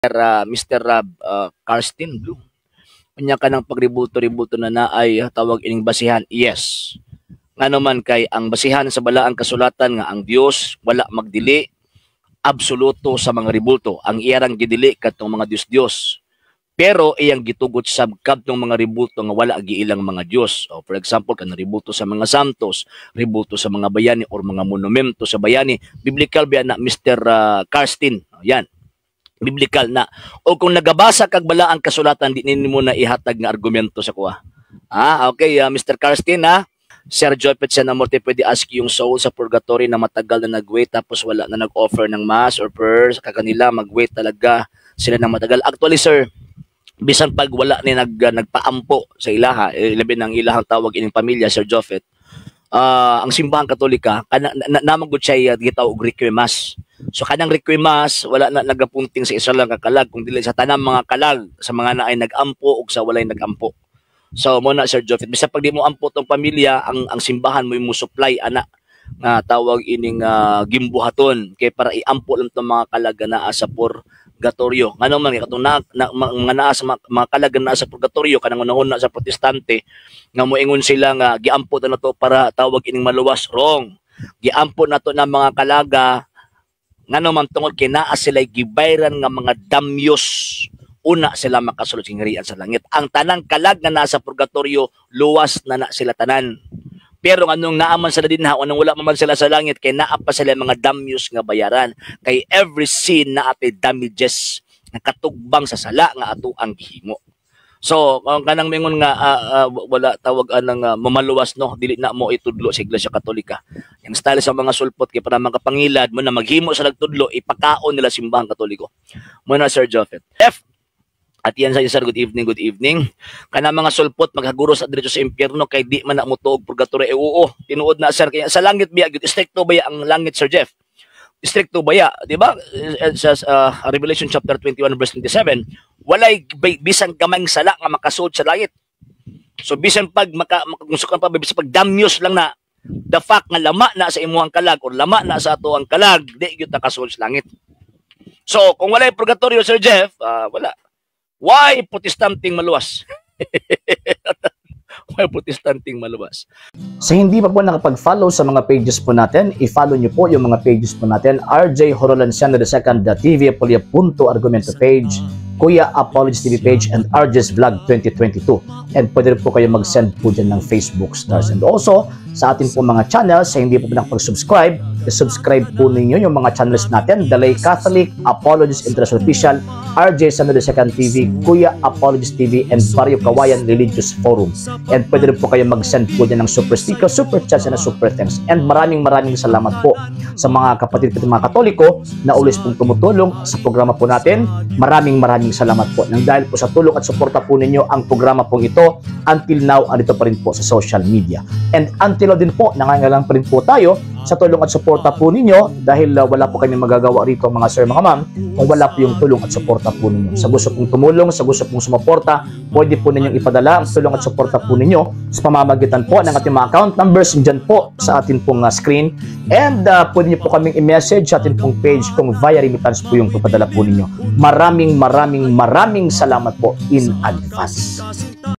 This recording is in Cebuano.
Mr. Karsten Blue. Unya kanang pagribulto-ribulto na naay tawag ining basihan. Yes. Ngano man kay ang basihan sa balaang kasulatan nga ang Dios wala magdili absoluto sa mga ribulto. Ang iyarang gidili katong mga Dios-Dios. Pero iyang gitugot sa kadtong mga ribulto nga wala giilang mga Dios. O, for example, kanang ribulto sa mga santos, ribulto sa mga bayani or mga monumento sa bayani. Biblical ba na, Mr. Karsten? Yan. Biblical na. O kung nagabasa kag balaang kasulatan, di nimo na ihatag nga argumento sa kuha. Ah, okay, Mr. Karsten, ha? Sir Jopet Senamorte, pwede ask yung soul sa purgatory na matagal na nag-wait tapos wala na nag-offer ng mass or prayers sa kanila, mag-wait talaga sila ng matagal? Actually, sir, bisan pag wala ni nagpaampo sa ilaha, eh, labi ng ilahang tawag ining pamilya, Sir Jopet, ang Simbahang Katolika kana na, na, gud siya gitawag og requiem mass. So kanang requiem mass, wala na nagapunting sa isa lang ka kalag kung dili sa tanang mga kalag, sa mga naay nag-ampo ug sa walay nag-ampo. So mo na, Sir Jopet, bisan pag di mo ampo tong pamilya, ang simbahan mo mo supply ana nga tawag ining gimbuhaton kay para iampo lang tong mga kalag nga naa sa purgatorio. Ngano man kay katong na, mga naa sa mga kalag nga naa sa purgatorio, kanang unahon na sa Protestante nga moingon sila nga giampo na to para tawag ining maluwas, wrong. Giampo na to ng mga kalaga ngano man tungod kay naa sila gibayran nga mga damyos una sila makasulod sa gingharian sa langit. Ang tanang kalag nga nasa purgatorio, luwas na na sila tanan. Pero anong naaman sila dinha, anong wala man sila sa langit, kay naa pa sila mga damyos nga bayaran. Kay every sin naa tay damages nga katugbang sa sala nga ato ang gihimo. So, kung kanang mingon nga wala tawag anang mamaluwas, no, dili na mo itudlo sa Iglesia Katolika. Yung style sa mga sulpot kay para makapangilad mo na maghimo sa nagtudlo, ipakaon nila Simbahang Katoliko. Mo na, Sir Jophet. F At yan sa sir, good evening, good evening. Kana mga sulpot maghaguro sa diretso sa impyerno kay di man na motuog purgatory. Eh, oo, tinuod na, sir, kaya sa langit biya gyud, stricto baya ang langit, Sir Jeff? Stricto baya, di ba? Sa Revelation chapter 21 verse 27, walay bisan gamayng sala nga makasud sa langit. So bisan pag maka pa, bisan pag damyos lang na, the fact nga lama na sa imuhang kalag or lama na sa ato ang kalag, di gyud nakasud sa langit. So kung walay purgatorio, Sir Jeff, wala. Why Protestanting maluwas? Why Protestanting maluwas? Sa hindi pa po nakapag-follow sa mga pages po natin, i-follow nyo po yung mga pages po natin. RJ Horolanciano II TV, Apolia Argumento page, Kuya Apologies TV page, and RJ's Vlog 2022. And pwede rin po kayo mag-send po dyan ng Facebook stars. And also, sa atin po mga channels, sa hindi po nakapag-subscribe, i-subscribe po ninyo yung mga channels natin. Dalay Catholic, Apologies International Official, RJ Sano II TV, Kuya Apologies TV, and Barrio Kawayan Religious Forum. And pwede rin po kayo mag-send po dyan ng super sticker, super chats, and super thanks. And maraming maraming salamat po sa mga kapatid ko mga Katoliko na always pong tumutulong sa programa po natin. Maraming maraming salamat po. Nang dahil po sa tulong at suporta po ninyo, ang programa pong ito until now andito pa rin po sa social media. And until now din po, nangangailangan pa rin po tayo sa tulong at suporta po ninyo dahil wala po kami magagawa rito, mga sir, mga ma'am, kung wala po yung tulong at suporta po ninyo. Sa gusto pong tumulong, sa gusto pong sumuporta, pwede po ninyong ipadala ang tulong at suporta po ninyo sa pamamagitan po ng ating mga account numbers dyan po sa atin pong screen. And pwede niyo po kaming i-message sa atin pong page kung via remittance po yung papadala po ninyo. Maraming maraming maraming salamat po in advance.